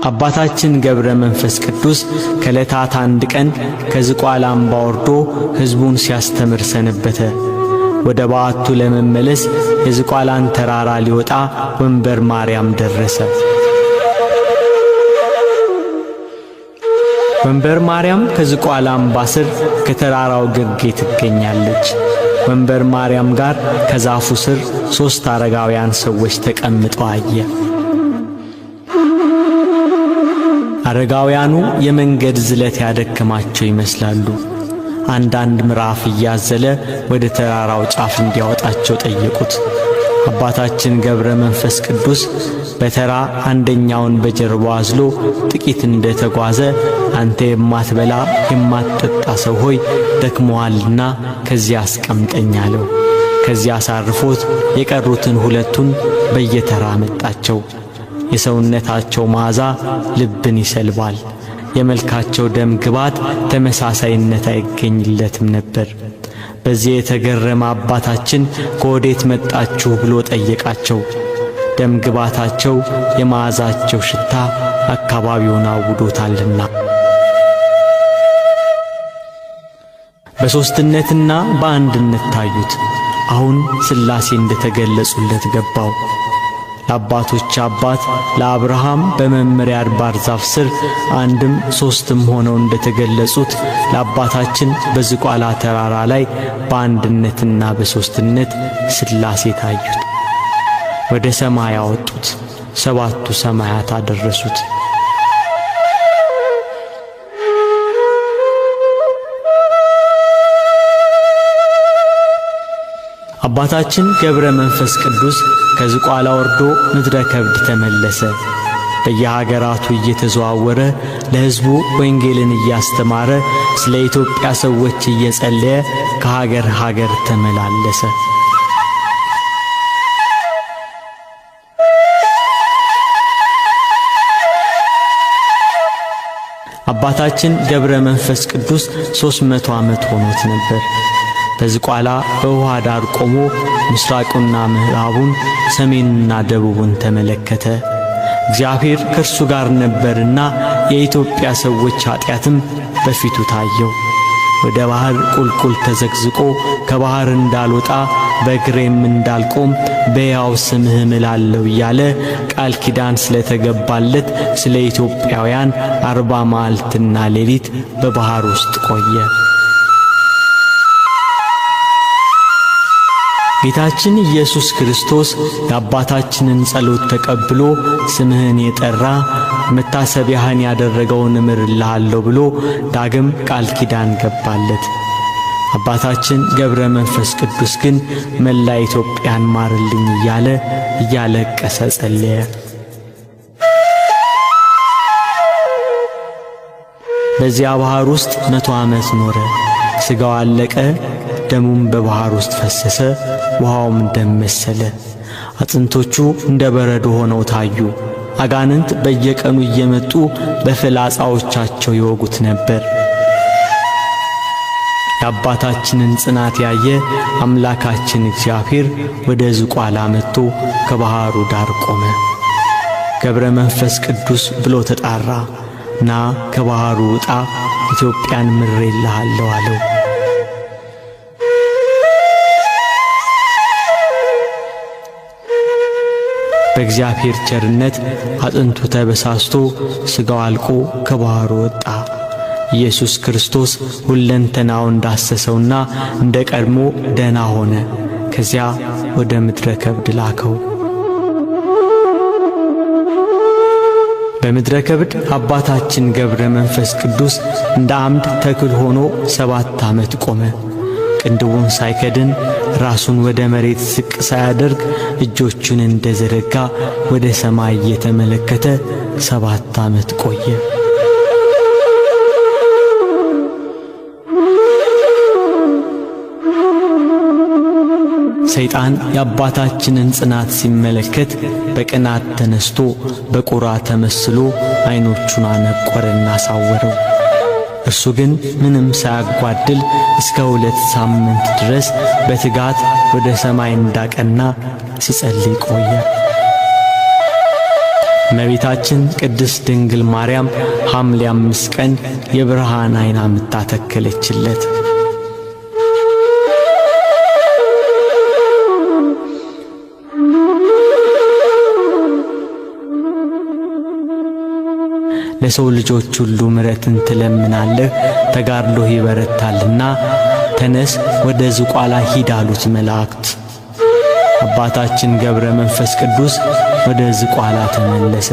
አባታችን ገብረ መንፈስ ቅዱስ ከዕለታት አንድ ቀን ከዝቋላ አምባ ወርዶ ሕዝቡን ሲያስተምር ሰነበተ። ወደ በዓቱ ለመመለስ የዝቋላን ተራራ ሊወጣ ወንበር ማርያም ደረሰ። ወንበር ማርያም ከዝቋላ አምባ ስር ከተራራው ግርጌ ትገኛለች። ወንበር ማርያም ጋር ከዛፉ ስር 3 አረጋውያን ሰዎች ተቀምጠው አየ። አረጋውያኑ የመንገድ ዝለት ያደከማቸው ይመስላሉ። አንዳንድ ምዕራፍ እያዘለ ወደ ተራራው ጫፍ እንዲያወጣቸው ጠየቁት። አባታችን ገብረ መንፈስ ቅዱስ በተራ አንደኛውን በጀርባው አዝሎ ጥቂት እንደተጓዘ አንተ የማትበላ የማትጠጣ ሰው ሆይ ደክሞሃልና ከዚያ አስቀምጠኝ አለው። ከዚያ አሳርፎት የቀሩትን 2ቱን በየተራ መጣቸው። የሰውነታቸው መዓዛ ልብን ይሰልባል። የመልካቸው ደም ግባት ተመሳሳይነት አይገኝለትም ነበር። በዚህ የተገረመ አባታችን ከወዴት መጣችሁ ብሎ ጠየቃቸው። ደም ግባታቸው የመዓዛቸው ሽታ አካባቢውን አውዶታልና። በሶስትነትና በአንድነት ታዩት። አሁን ሥላሴ እንደተገለጹለት ገባው። ለአባቶች አባት ለአብርሃም በመምሬ አድባር ዛፍ ስር አንድም ሶስትም ሆነው እንደተገለጹት ለአባታችን በዝቋላ ተራራ ላይ በአንድነትና በሶስትነት ሥላሴ ታዩት። ወደ ሰማይ አወጡት፣ 7ቱ ሰማያት አደረሱት። አባታችን ገብረ መንፈስ ቅዱስ ከዝቋላ ወርዶ ምድረ ከብድ ተመለሰ። በየሀገራቱ እየተዘዋወረ ለሕዝቡ ወንጌልን እያስተማረ ስለ ኢትዮጵያ ሰዎች እየጸለየ ከሀገር ሀገር ተመላለሰ። አባታችን ገብረ መንፈስ ቅዱስ 300 ዓመት ሆኖት ነበር። በዝቋላ በውሃ ዳር ቆሞ ምስራቁና ምዕራቡን ሰሜኑና ደቡቡን ተመለከተ። እግዚአብሔር ከእርሱ ጋር ነበርና የኢትዮጵያ ሰዎች ኃጢአትም በፊቱ ታየው። ወደ ባህር ቁልቁል ተዘግዝቆ ከባህር እንዳልወጣ በእግሬም እንዳልቆም በሕያው ስምህ እምላለሁ እያለ ቃል ኪዳን ስለተገባለት ስለ ኢትዮጵያውያን 40 መዓልትና ሌሊት በባህር ውስጥ ቆየ። ጌታችን ኢየሱስ ክርስቶስ የአባታችንን ጸሎት ተቀብሎ ስምህን የጠራ መታሰቢያህን ያደረገውን እምርልሃለሁ ብሎ ዳግም ቃል ኪዳን ገባለት። አባታችን ገብረ መንፈስ ቅዱስ ግን መላ ኢትዮጵያን ማርልኝ እያለ እያለቀሰ ጸለየ። በዚያ ባህር ውስጥ 100 ዓመት ኖረ። ሥጋው አለቀ፣ ደሙም በባህር ውስጥ ፈሰሰ፣ ውሃውም ደም መሰለ። አጥንቶቹ እንደ በረዶ ሆነው ታዩ። አጋንንት በየቀኑ እየመጡ በፍላጻዎቻቸው ይወጉት ነበር። የአባታችንን ጽናት ያየ አምላካችን እግዚአብሔር ወደ ዝቋላ መጥቶ ከባህሩ ዳር ቆመ። ገብረ መንፈስ ቅዱስ ብሎ ተጣራ። ና ከባህሩ ውጣ፣ ኢትዮጵያን ምሬልሃለሁ አለው። በእግዚአብሔር ቸርነት አጥንቱ ተበሳስቶ ሥጋው አልቆ ከባህሩ ወጣ። ኢየሱስ ክርስቶስ ሁለንተናውን እንዳሰሰውና እንደ ቀድሞ ደህና ሆነ። ከዚያ ወደ ምድረ ከብድ ላከው። በምድረ ከብድ አባታችን ገብረ መንፈስ ቅዱስ እንደ አምድ ተክል ሆኖ 7 ዓመት ቆመ። ቅንድቡን ሳይከድን ራሱን ወደ መሬት ዝቅ ሳያደርግ እጆቹን እንደዘረጋ ወደ ሰማይ እየተመለከተ 7 ዓመት ቆየ። ሰይጣን የአባታችንን ጽናት ሲመለከት በቅናት ተነስቶ በቁራ ተመስሎ ዓይኖቹን አነቆረና አሳወረው። እርሱ ግን ምንም ሳያጓድል እስከ 2 ሳምንት ድረስ በትጋት ወደ ሰማይ እንዳቀና ሲጸልይ ቆየ። እመቤታችን ቅድስት ድንግል ማርያም ሐምሌ 5 ቀን የብርሃን ዓይን አምጥታ ተከለችለት። ለሰው ልጆች ሁሉ ምሕረትን ትለምናለህ፣ ተጋድሎህ ይበረታልና ተነስ ወደ ዝቋላ ሂድ አሉት መላእክት። አባታችን ገብረ መንፈስ ቅዱስ ወደ ዝቋላ ተመለሰ።